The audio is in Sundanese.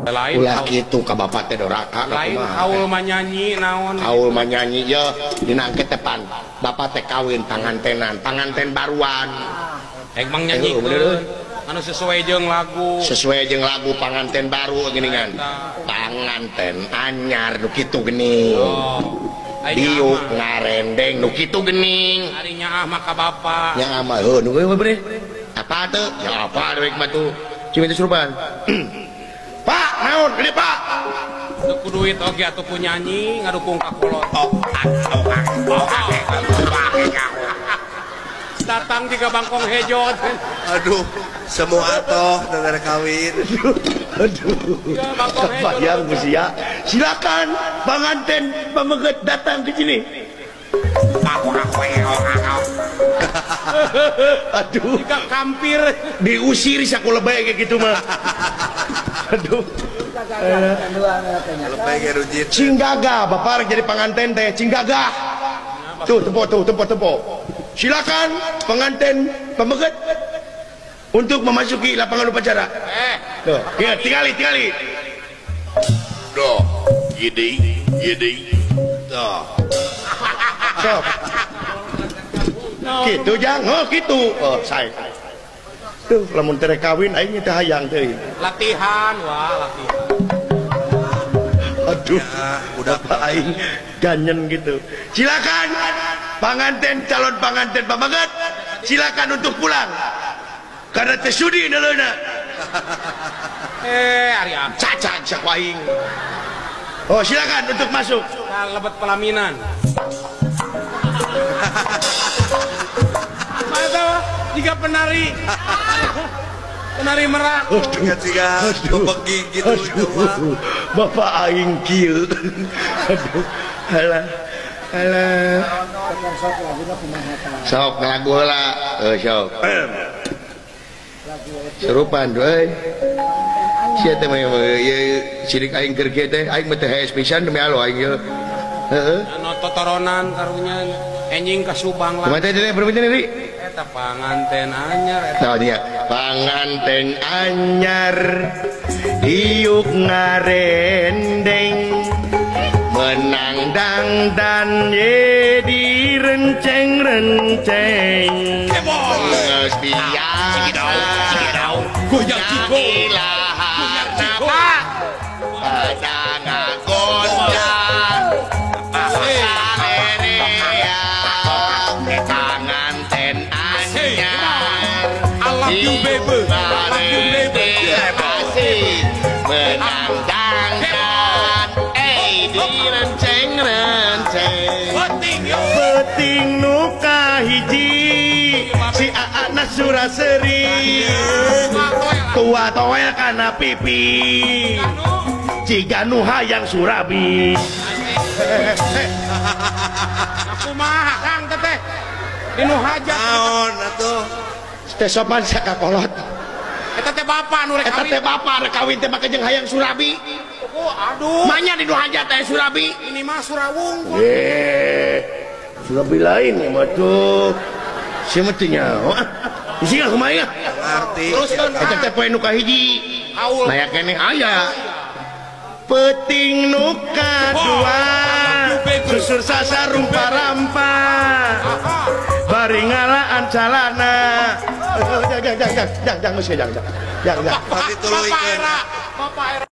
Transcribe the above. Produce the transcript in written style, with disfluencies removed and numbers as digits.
Lain Ulah kitu ka bapak teh doraka lain haul mah nyanyi naon. Haul mah nyanyi ye dina engke teh pan bapak teh kawin pangantenan, panganten baruan. Emang nyanyi anu sesuai jeung lagu. Sesuai jeung lagu panganten baru geuningan. Panganten anyar nu kitu geuning. Oh. Diuk ngarendeng nu kitu geuning. Ari nyaah mah ka bapak. Nyaah mah heuh nu bre. Apa teu? Ya apa dewek mah tuh. Cing teh surupan. Pak, naon gede Pak? Teu ku duit oge atuh ku nyanyi ngadukung ka kolot. Datang juga bangkong hejo. Aduh, semua atoh negara kawin. Aduh. Ya, bangkong hejo. Bayang usia. Silakan panganten pameget datang ke sini. Aduh, jika kampir diusir saku lebay kayak gitu mah. Aduh. Cing gagah bapak jadi panganten teh, cing gagah. Tuh tempo tuh tempo tempo. Silakan pengantin pameget untuk memasuki lapangan upacara. Tuh, ya, tingali tingali. Duh, gede gede. Tuh. Sok. Gitu jang, oh gitu. Oh, saya. Tuh, lamun tere kawin aing teh hayang teh. Latihan, wah, latihan. Aduh, ya, udah bapak aing ganyen gitu. Silakan panganten calon panganten pameget, silakan untuk pulang. Karena teh sudi neuleuna. Ari apa? Cacag saku aing. Oh, silakan untuk masuk. Lebet pelaminan. Mata jika penari penari merak. Jika bebegi gitu. Aduh, bapak aing kieu. Aduh, alah alah. Sok lagu heula. Heuh sok. Serupan euy. Sia teh mah ieu sirik aing keur kieu teh aing mah teh hees pisan demi Allah aing ieu. Heeh. Anu totoronan karunya enjing ka Subang lah. Kumaha teh berpinten deui? Eta panganten anyar eta. Tah dia panganten anyar diuk ngarendeng menang dangdan ye direnceng-renceng. Geus biasa goyang jigo pada ngagonjang panganten anyar I love you baby, I love you baby. Menang dangdan direnceng-renceng peting nu kahiji si aakna suraseri tua toel kana pipi ciga nu hayang surabi. Kumaha Kang teteh dinu hajat naon atuh teh sopan sakakolot eta teh bapak nu rek kawin eta teh bapak rek kawin teh make jeung hayang surabi. Oh aduh manya dinu hajat teh surabi ini mah surawung. Surabi lain ya mah tuh sia mah teu nyaho ah bisi kumaha ya ngarti terus eta teh poe nu kahiji haul aya keneh aya peting nu kadua susur sasarumpa-rampa bari ngalaan calana. Jangan jangan jangan jangan jangan jangan. Bapak era.